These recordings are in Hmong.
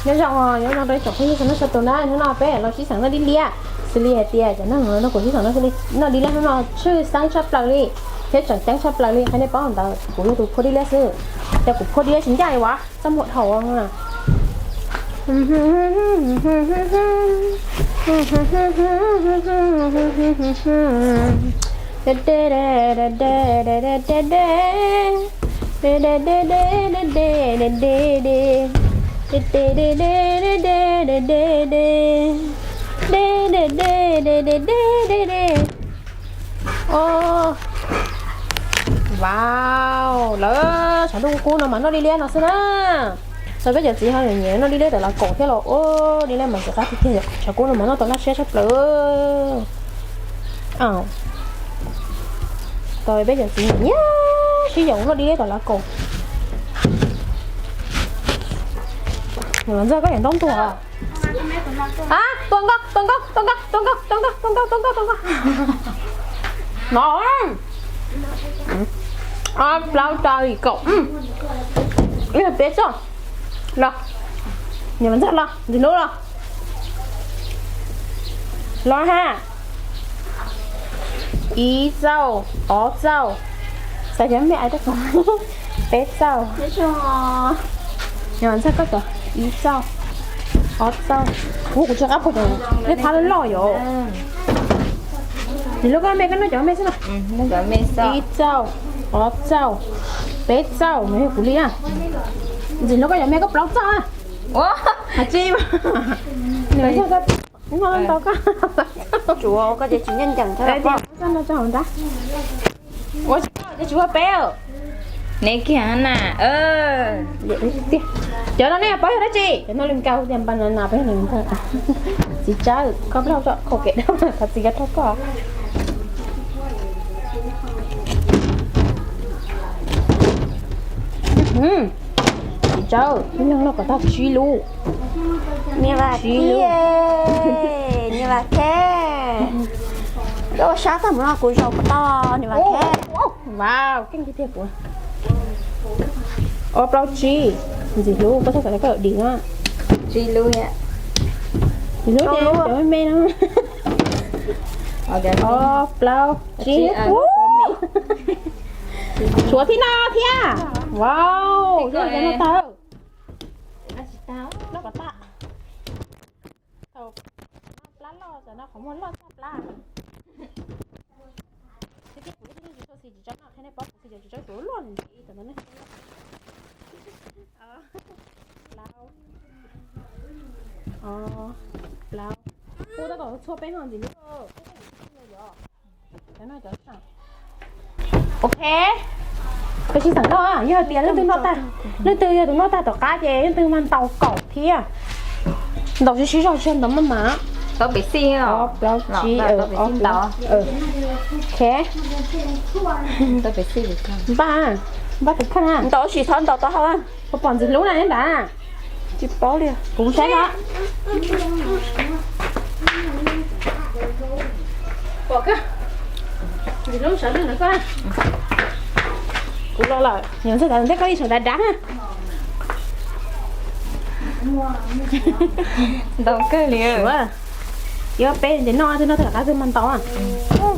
Nyob zoo, nyob zoo rau ib tsoom phooj ywg sawv daws txhua tus na, hnub no peb los sib xeem noj dib liab, xws li hais tias cov neeg no kuv sib xeem noj dib liab hnub no tshwj xeeb tshaj plaws li thiab tseem ceeb tshaj plaws li, qhia nej paub ntawd kuv yog tus phua dib liab xwb, ces kuv phua dib liab tsis ncaj li as, txaj muag dhau. Wow, lawv tshav ntuj kub no mas noj dib liab no xwb na. Tau peb cov txiv ho nyiam noj dib liab tawm las kaum thiab los ua dib liab mas ntxim qab tiag tiag. Tshav kub no mas noj tau laj siab tshaj plaws. Tau peb cov txiv nyiam sib yaum noj dib liab tawm las kaum. Nws ntxawg koj yam ntaub ntuag. Tua nkauj, tua nkauj, tua nkauj, tua nkauj, tua nkauj, tua nkauj, tua nkauj, tua nkauj. No, ob plaub rau yim kaum, ib peb txoj. Los, niam ntxawg los, ntxim hlub los. Los ha. Ib txauj, ob txauj, xav cov me ai rab, peb txauj. Niam ntxawg koj cov ib txauj, ob txauj. Ua kuv tsis qab pom cov lej phab loj loj yom. Ntxim hlub koj me, koj noj cov me xwb no. Ib txauj, ob txauj, peb txauj, nws yog kuv li na. Ntxim hlub koj cov me, koj plaub txauj na. Ua, hais tsis, nws yog koj, noj ntau koj. Tsuav koj ces tsis nyeej ncees thiab. Ua tsis ua peb. Neb kiag na. Cov no nej paub yog dab tsi? Cov no li nkaus tias npa na na peb. Txiv Tsawb, koj plaub txauj, khaum kev dab, thov txiv koj rau koj. Txiv Tsawb, ib leeg noj kom tag tsib lub. Niam Vam Theb, Niam Vam Theb, koj ua sab tag mus no kuv zaum kom tau Niam Vam Theb. Wow, keej tiag tiag kuv. Ob plaub tsib, ntxim hlub koj txhob xav tias koj dim na. Tsib lub, ntxim hlub cov me me no. Ob plaub tsib, tshuav thib no thiab. Wow, yog cov no tag. Noj kom tag. Thaum no plab loj, tam no qhov muag loj tshaj plab. Tiag tiag kuv ib tug neeg tsis tshua xis txiv tsawb no, qhia nej paub kuv xis cov txiv tsawb kuv loj ntxiv tam no ne. Plaub, plaub, kuv tab tom txhua peb no ntxiv lub. Ok, peb sib xeem noj, yog tias leej twg noj tag, leej twg yog tus noj tag tom qab ces leej twg mas ntaus kaum thiab. Ntaus sib sib zog tsis yog ntaus maj mam. Tau pem xij os. Plaub tsib, tau pem xij ntaus. Ok. Npaj, npaj tus kheej na. Ntaus tsis txhob ntaus tau hau. Puas pom ntxim hlub na nyob nrad? Tsis paub li. Kuv saib no. Pom koj. Ntxim hlub sawv daws na koj. Kuv los lawm, niam ntxawg tas ntej koj ib sawv dav dav na. Ntau kawg li. Yuav peb ntes noj, twg noj tag qab twg mas ntau.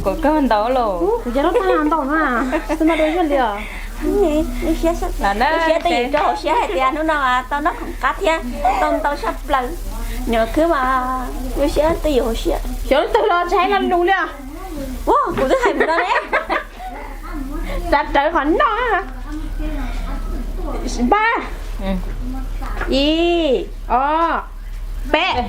Kuv kawg ntau los. Kuv cov noj tag ntau na, twb noj dua ib zaug li os. Lub siab twj ywm rau hauv siab hais tias hnub no tau noj khoom qab thiab tau ntau tshaj plaws. Nws khwb mas lub siab twj ywm hauv siab. Xyov leej twg los tsis hais lo lus li os. Ua kuv twb hais mus no ne. Txav rawv qhov noj. Npaj. Ib, ob, peb.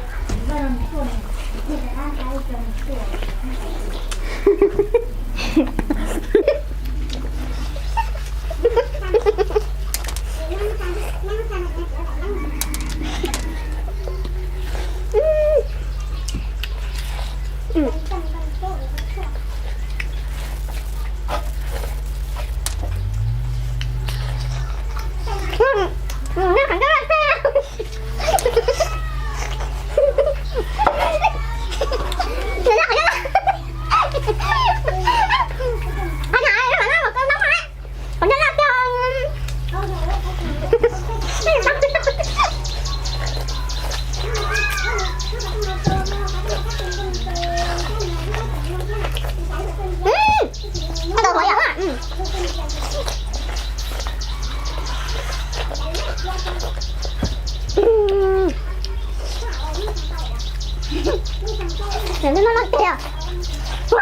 Nws no no tiag. Koj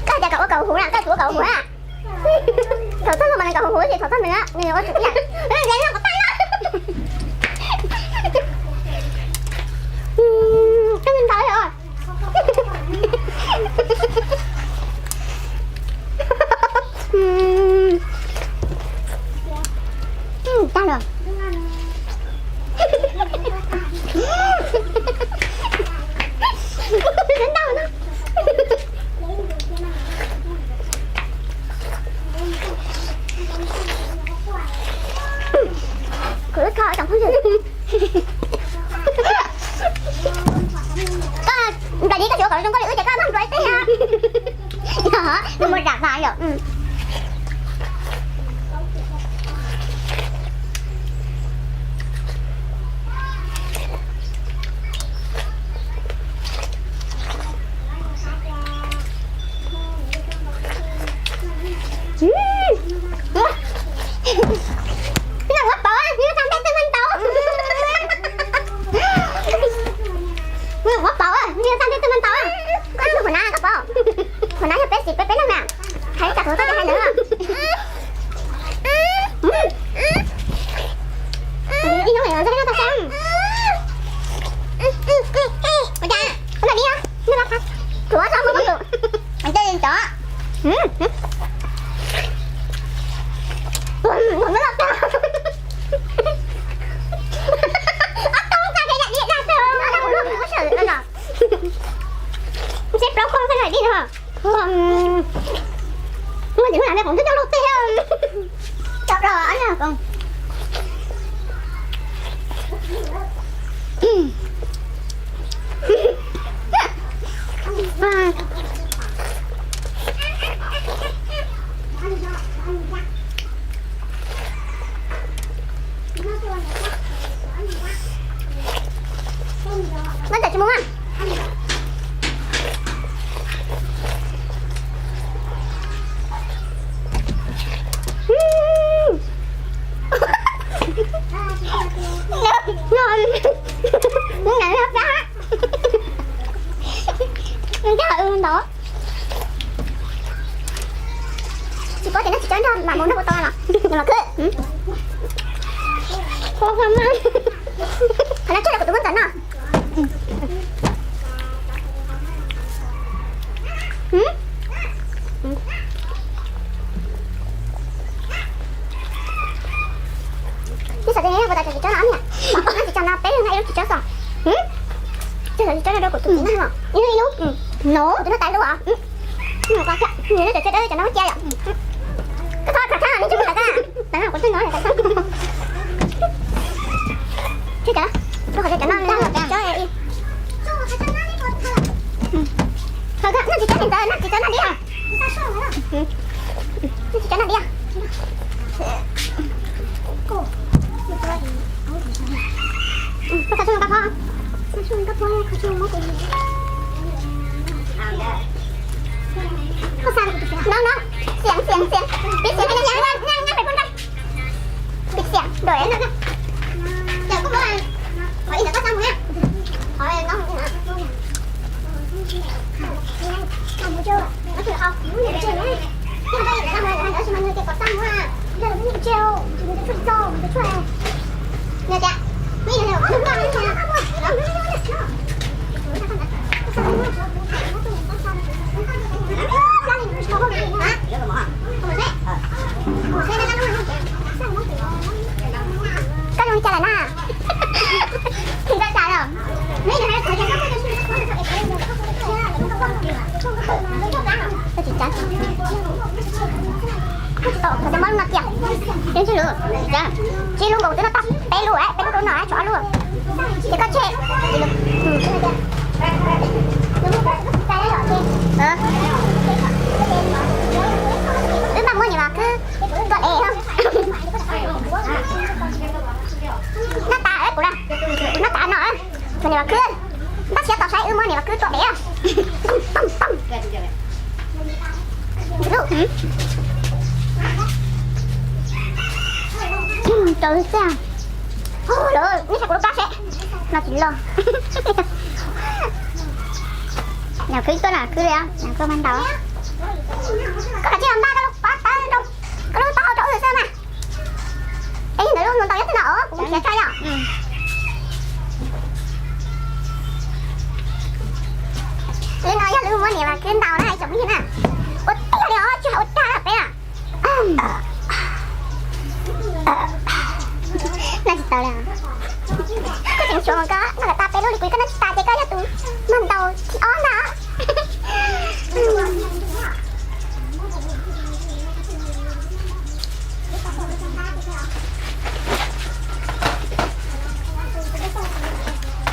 hais tias kom ua kaus huv na, koj tsis ua kaus huv na. Thaum txog no mas nws kaus huv huv ces thaum txog nws, nws yuav ua tsis tiag. Nws nyob qhov tag no. Koj ntau yom. Tag lawm. Kuv ib qho tsoom phooj ywg. Koj nplais li koj tsis ua kom zoo nkauj li wb ces koj mag nplais teb. Nws muaj zam vas yom. Noj ua paus, noj txag npej twb mag ntaus. Noj ua paus, noj txag npej twb mag ntaus. Koj tshuav qhov na koj paub. Qhov na yog peb xim peb peb leeg na. Hais li cas kuv txoj kev hais ntawd. Ib hnub noj tag sab. Ua cas? Ua li os. Kuv ua tau mus ua tus. Ntej cov. Seb plaub koj xwb na dib no. Ua ces hnub no me qoob twb coj luaj teg. Cov los na. Noj tas tsis mus mas. Ntau. Tsis paub tias noj txiv tsawb nrog mam mus nrog kuv tau los. Nws los khwb. Qhov no tseg los kuv tus muab ntawm no. Ib xav tias neb puas tas txiv tsawb no niam. Noj txiv tsawb no peb leeg na ib lub txiv tsawb xwb. Ces txiv tsawb no rau kuv tus txiv na. Ib lub ib lub. No kuv tus no tas lub os. Nws tas tsawb no cia yom. Koj txhob khav khav, neb tsis mus tas koj. Tas no kuv twb no tas koj. Tseg cov, rau qhov tias cov no tas tsawb. Khav khav, noj txiv tsawb ntawd, noj txiv tsawb noj diam. Noj txiv tsawb noj diam. Koj xav tshuaj koj phob. Koj xav, no no, xiam xiam xiam, pib xiam, pib xiam, nyab peb pub nrog. Pib xiam, dawm no. Ces koj muab, qhov ib ntawd koj xav mus na. Qhov no mus na. Koj zoo li cas lawm na? Tsis tau cas los? Koj tsis cas. Koj tsis tau, koj tsis muab lub no kiag. Tsis lub, tsis lub nkaus twb noj tag peb lub, peb lub rau no tshuav ob lub. Ces koj tseg. Wb mam muab nyiam mas khwb koj ev. Niam Vam Khwb, ntab siab tau saib wb muab niam Vam Khwb tua dev. Rau xwb. Lawv neb saib kuv lub kab seb no tsis loj. Niam Khwb tuaj na, Khwb li, niam Khwb mas ntaus. Koj kav tsij los npaj koj lub pob tawb rau, koj lub taub hau rau wb xwb mas. Es yog ntawm lub ntau nyob twg no os, kuv mus khiav tso yom. Li no yog lub muab niam Vam Khwb ntaus na ib tsoom phooj ywg na. Ua tiag li os, tsis hais ua dag peb na. Noj tsis tau li. Koj tseem suav mas koj noj kom tas peb lub li kuv, koj noj tsis tas ces koj yog tus mag ntaus thib ob ntag.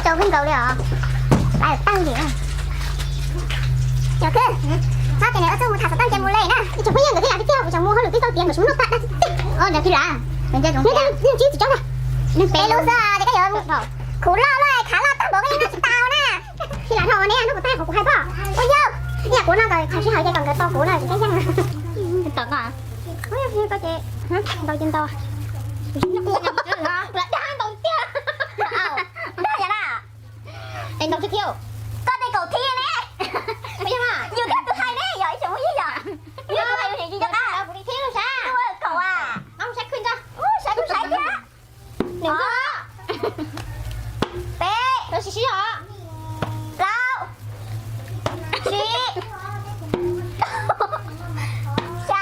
Tau kawg nkaus li os. Lawv tawg ntim. Yog kawg, no ces nws ua txuj mus tham xov tooj ces mus li na. Ib tsoom phooj ywg nkawd twb lam twb txog kuv tseem mus hauj lwm twb tau tiav nkawd tsis muaj noj paj dab txi tij. Os, nrog Khib Lav, nws ntsib tsis tsob na. Peb lub xwb ces koj yuav khuv loj loj khav loj tag npaum koj yeej noj tsis tau na. Khib Lav dhau ne, noj puas tag qhov kuv hais pom. Ua yog, ib yam kuv no kom tshav sij hawm ces kom nkawd tau kuv no kuv thiaj yeej. Tom koj, ua yog koj ces ntau ces ntau. Lam dag ntau tiag. Dag yam na. Es ntaus thib thiab. Koj tej kaum thib ne. Yus koj tus hais ne yog ib tsoom phooj ywg yom. Yus tus hais yus tsis nco qab. Kuv li thib los sav. Kaum a. Ob saib khwj ntag. Saib kuv saib thiab. Nws, peb, sib sib os. Plaub, tsib, xya,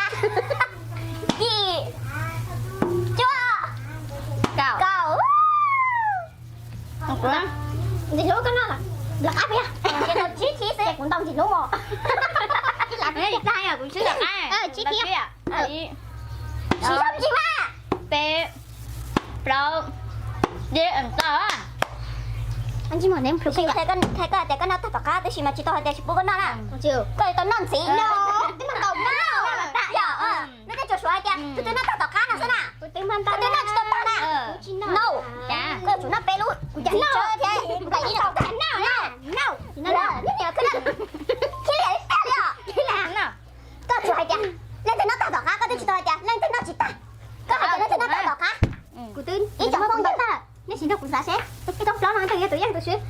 yim, cuaj, kaum. Ntxim hlub koj noj lawm qab peb, ces tau tsib thib xwb kuv ntaus ntxim hlub mos. Tsib thib, siv zog tsis mas. Peb, plaub, yim, tau. Thaij koj hais tias koj noj tag tom qab tab sis mas tsis tau hais tias tsis pub koj noj na. Koj tau noj ntxiv no. Twb noj tau na. Yog, nej tej tsuas suav hais tias tus twg noj tag tom qab no xwb na. Tus twg noj tsis tau tag na. No. Koj yuav tsum noj peb lub. Kuv cas noj thiab. Kuv cas ib los tag na. No. Khib Lav li tag li os. Koj tsuas hais tias leej twg noj tag tom qab, koj twb tsis tau hais tias leej twg noj tsis tag. Koj hais tias leej twg noj tag tom qab. Kuv twb ib tsoom phooj ywg tag, nej sim nrog kuv xav seb ib tsob plaub no twg yog tus yeej tus swb.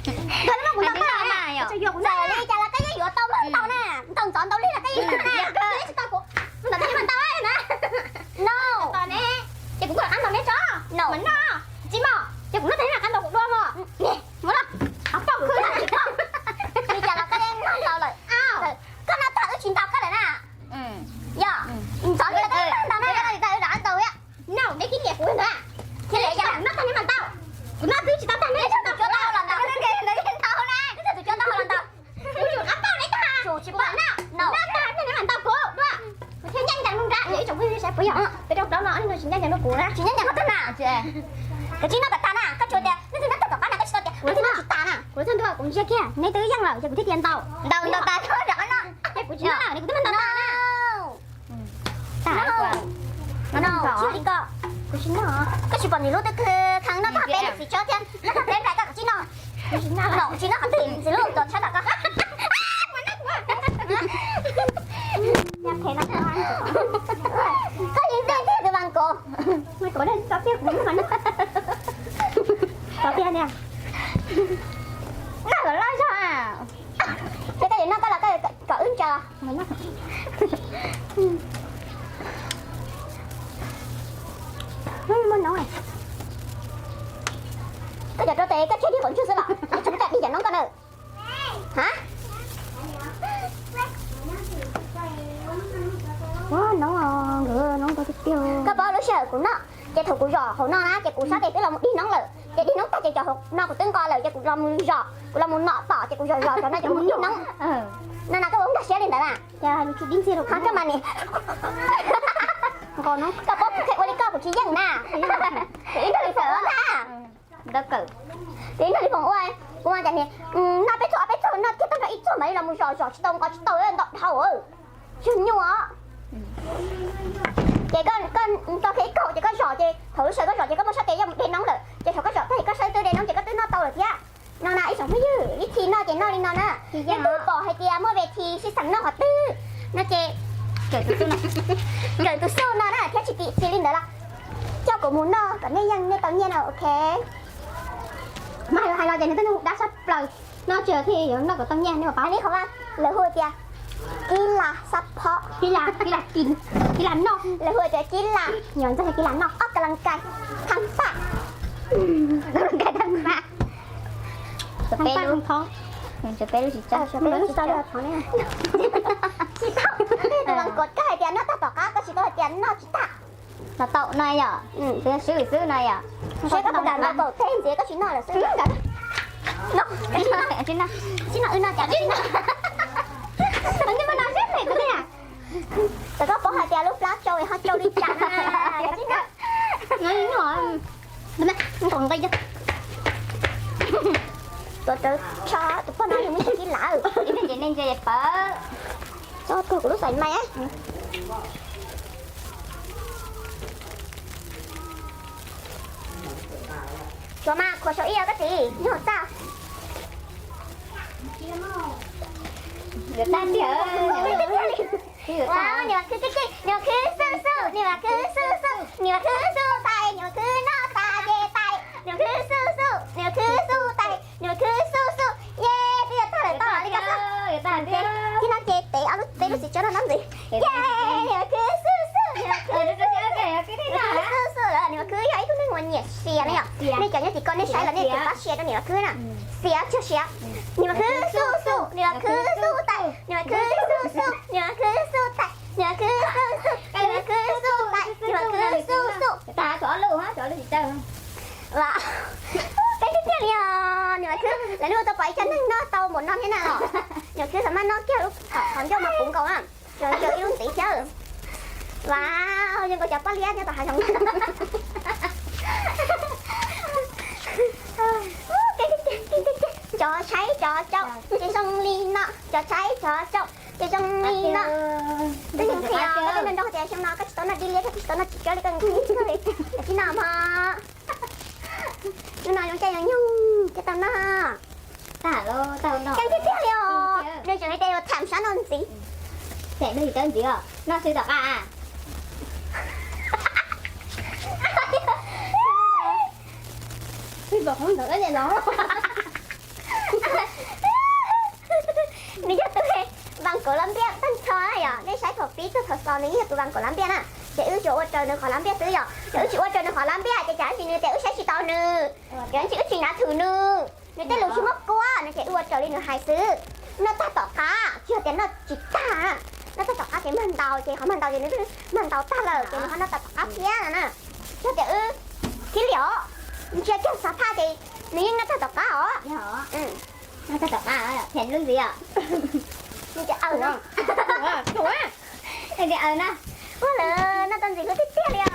Koj noj kuv noj tag na, txawm yuav kuv noj li cas los koj yeej yuav tau noj ntau na, ntaus ntxov ntau li los koj yeej noj na. Koj tsis tau kuv, kuv ntaus tag neb mas ntau na. No. Ces kuv kuj rov qab ntaus neb tso. No mas noj, tsis mos, ces kuv noj tag neb rov qab ntaus kuv dua mos. Muab los, qhov pauj kuv li cas los koj yeej noj ntau lawm. Koj noj tag wb tsis ntaus koj lawm na. Yog, ntxov li los koj yeej noj ntau na. Ntaus thiab. No, neb tib niam kuv ntag. Thiaj li yog noj tag neb mas ntau. Kuv noj twb tsis tau tag neb tsis tau cuav tau los ntau. Neb txog tus cuav tau los ntau. Kuv tsum qab pauj neb tag. Tsum tsis pauj. Noj, noj tag neb mas ntau kuv dua. Kuv thiaj ncaj ncees nug nrad, yog ib tsoom phooj ywg saib puas yog peb rau plaub no ob leeg no tsis ncaj ncees rau kuv na. Tsis ncaj ncees rau tag na. Kav tsij noj kom tag na, koj tsuas tias leej twg noj tag tom qab na koj tsis tau tias leej twg noj tsis tas na. Kuv txog ntua kuv ntsia kiag neb twb yeej lawm ces kuv thiaj tias ntaus. Ntaus ntaus tas rov qab noj. Ces kuv tsis noj lawm, kuv twb noj ntaus tas na. Tag no, tsis li koj. Kuv tsis noj. Koj tsis pom ntxim hlub twg kheev noj tag peb lub txiv tshiab thiab noj tag peb nplais koj kav tsij noj. Kuv tsis noj, tsis noj qhov twg ntxim hlub tuav tshiab tom koj. Koj yeej ntej tiag tus Vas Kov. Tso tiag, tso tiag. Noj kom loj zog. Ces koj yuav noj koj los koj kom wb ntsaws. Koj cov rau tes koj tseg dig qhov ntswg xwb los tseem muaj cov dig cov noob koj na. Ha? Ua noob, nkawd noob ntau tiag tiag. Koj paub lub sij hawm kuv noj, ces thaum kuv zom hauv no na ces kuv sab tes twb los mus dig noob lawm, ces dig noob tag ces cov hauv no kuv twb nqos lawm ces kuv los mus zom, kuv los mus nom tom ces kuv zom zom cov no ces kuv mus dig noob. No na koj ua nkag siab li ntawd na. Ho koj mas nim, koj paub kuv kheev ua li koj kuv tsis yeej na. Kuv ib nrog li foom ua na. Kuv ib nrog li foom ua, kuv mas cas nim noj peb txuag ob peb txuag noj kiag tag nrho ib txuag mam li los mus zom zom tsis tau nqos tsis tau ntau dhau. Yog nyuaj. Ces koj tau kiag ib kaug ces koj zom ces thaum lub sij hawm koj zom ces koj muaj sab tes yuav mus de noob lawm ces thaum koj zom tag ces koj sab twb de noob ces koj twb noj tau lawm thiab. No na ib Leej twg pom hais tias muaj ve thi sib xeem noj qhov twg no ces kawm tus xuj no na thiab tsis tim tsis li ntawd los coj kuv mus noj kom nej yeej nej tau nyiaj no, ok. Mas hais los ces nws twb nug dab sab plaws, noj tsis thiaj yuav noj kom tau nyiaj, nej puas paub li qhov lawv hu tias kib las sab phob, kib las, kib las kis, kib las noj, lawv hu tias kib las, nyuam ntxawg kib las noj, ออกกำลังกายทางปาก, ออกกำลังกายทางปาก, ทางปากทางท้อง, เออ tsis tau, koj hais tias noj tag tom qab, koj tsis tau hais tias noj tsis tag. Noj tau no yom, twb swb xwb no yom. Seb koj puas kam noj kaum teg ntxiv koj tsis noj lawm xwb. Tsis noj, wb noj cas tsis noj. Tsis noj, tsis noj, tsis noj. Txawm koj paub hais tias lub plab tsau ho tsau li cas na, tsis noj. Tuav rawv tsho tus poj no yog muaj ib kib lawm. Ib pliag ces nej ntsia pawv. Tso kuv lub xaim mais. Tshuav mas khuav saum ib os koj txiv, nyob hauv txaj. Niam khwv, niam khwv xub xub, niam khwv xub xub, niam khwv xub tais, niam khwv noj tas ces tais, niam khwv xub xub, niam khwv xub tais, niam khwv xub xub, ye, twb yuav tag lawm tau li ko. Tib no ces tev ob lub, tev lub txiv tsawb no nyob ntxiv. Ye, niam khwv xub xub, niam khwv xub xub lawm, niam khwv yog ib tug neeg uas nyiam sia na yom. Nej cov nyob tim ko nej saib los nej tus pab sia rau niam khwv na. Sia tsuag sia. Niam khwv xub xub, niam khwv xub tais, niam khwv xub xub, niam khwv xub tais, niam khwv xub xub, niam khwv xub tais, niam khwv xub xub. Tag tshuav ob lub, tshuav ob lub tsis tau. Peb tiag tiag li os, niam khwv, lawv ua tau pom ib co neeg noj tau npaum no thiab na los. Niam khwv xav mas noj kiag lub qhov ncauj mas puv nkaus na. Cov ib lub ntxiv thiab. Wow, zoo nkaus cov poj liab nyob tom hav zoov. Cov tshaib cov tsau ces zoo li no, cov tshaib cov tsau ces zoo li no. Twb nqhis os, koj twb nco nco tias xyoo no koj tsis tau noj dib liab thiab koj tsis tau noj txiv tsawb li koj nqhis txhawj li. Tam sim no mas hnub no zoo caij zoo nyoog thiaj tau noj. Tag lawm, tag noj. Keej tiag tiag li os, nws tseem hais tias yuav tham sab no ntxiv. Tham no tsis tau ntxiv os, noj xwb tom qab. Nws yog tus vas kaum las npiaj tag nrho yom, nej saib thaum pib txog thaum xaus nws yeej yog tus vas kaum las npiaj na. Ces wb tsuas ua raws nws qhov las npiaj xwb yom, ces wb tsis ua raws nws qhov las npiaj ces cas ntsis nws tias wb saib tsis taus nws, ces ntsis wb tsis hnav thwm nws, nws tej lus tsis muaj kua no ces wb ua raws li nws hais xwb. Noj tag tom qab, tsis yog tias noj tsis tag. Noj tag tom qab ces mag ntaus, ces qhov mag ntaus ces nws mag ntaus tag lawm ces nws ho noj tag tom qab thiab no na. Tsis yog tias wb thiab li os, ntsia kiag xav phaj ces nws yeej noj tag tom qab os. Noj tag tom qab, them lub ntxiv os. Nws tias aws no. Aws na. Ua lawm, noj tau ntxim hlub tiag tiag li os.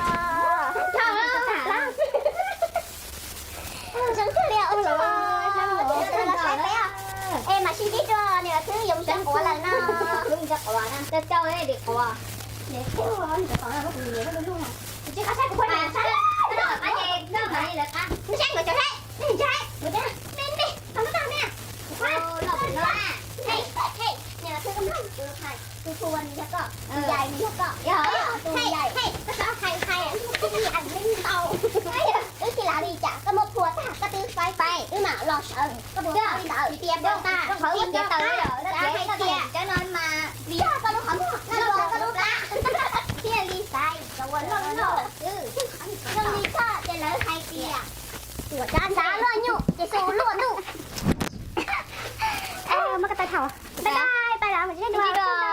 Zoo tiag li os, ua tsaug los saib peb os. Es mam sib ntsib dua, niam khwv yoov sib quav lawm no. Cau cau li quav. Niam khwv, tus hu nws yog koj, tus yais nws yog koj, tus yais, koj txhob hais hais, ib yam li ntau. Wb tsis lav li cas, koj muab phua tag koj twb faib faib, wb mam los sawv, koj puas paub li ntawd? Tias puas tag, qhov wb tiav tau, hais tias cov no mas vim yog koj lub qhov muag, koj lub plab, thiaj li xaiv cov uas loj loj xwb. Zoo li koj ces lawv hais tias tsav ntxav luaj nyuj ces xu luaj ntuj. Muab koj taw thaum, bye bye, bye bye.